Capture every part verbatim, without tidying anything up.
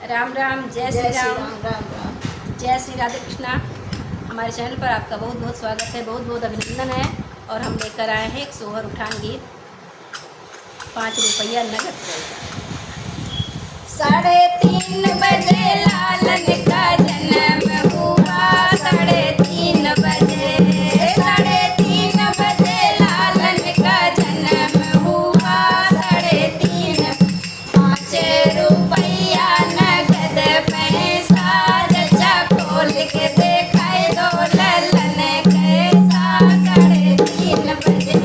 राम राम, जय श्री राम। राम राम। जय श्री राधे कृष्णा। हमारे चैनल पर आपका बहुत बहुत स्वागत है, बहुत बहुत अभिनंदन है। और हम लेकर आए हैं एक सोहर उठान गीत, पाँच रुपया नगद। साढ़े तीन बजे लालन का जन्म हुआ, साढ़े तीन बजे, साढ़े तीन बजे लालन का जन्म हुआ, साढ़े तीन। पाँच रुपया नगद पैसा, जच्चा खोल के देखाई दो ललन कैसा। साढ़े तीन बजे,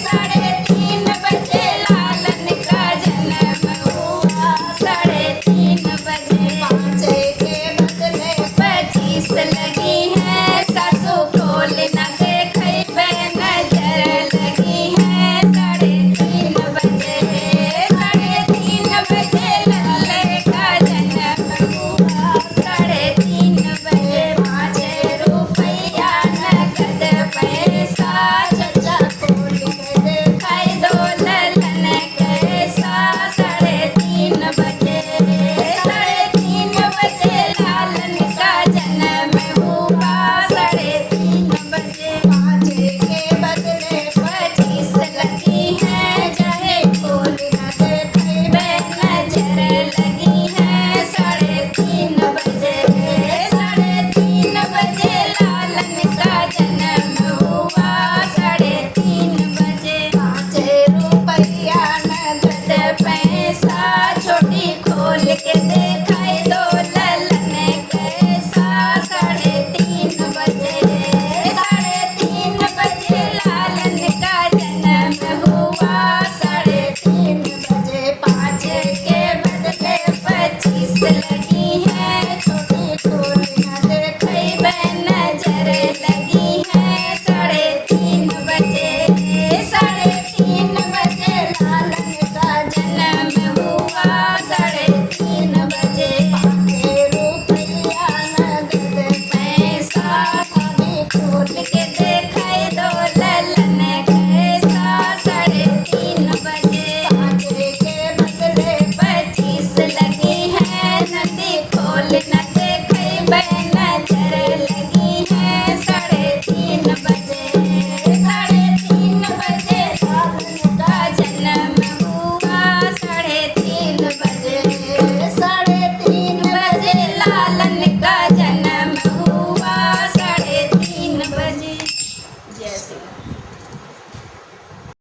साढ़े तीन बजे लालन का जन्म हुआ। साढ़े तीन बजे पाँच के बदले पच्चीस लगी है, सासू खोल न देखई पे नजर लगी है। साढ़े तीन बजे, साढ़े तीन बजे लल्ले का जन्म हुआ। साढ़े तीन बजे पाँच रुपया नगद पैसा, जच्चा खोल के देखाई दो ललन कैसा। साढ़े तीन बजे, साढ़े तीन बजे लालन का जन्म हुआ। साढ़े तीन बजे पाँच के बदले पच्चीस लगी है, चाहे खोल न देखई पे नजर लगी है। साढ़े तीन बजे, साढ़े तीन बजे लालन का जन्म हुआ। साढ़े तीन बजे पाँच रुपया नगद पैसा, छोटी खोल के दे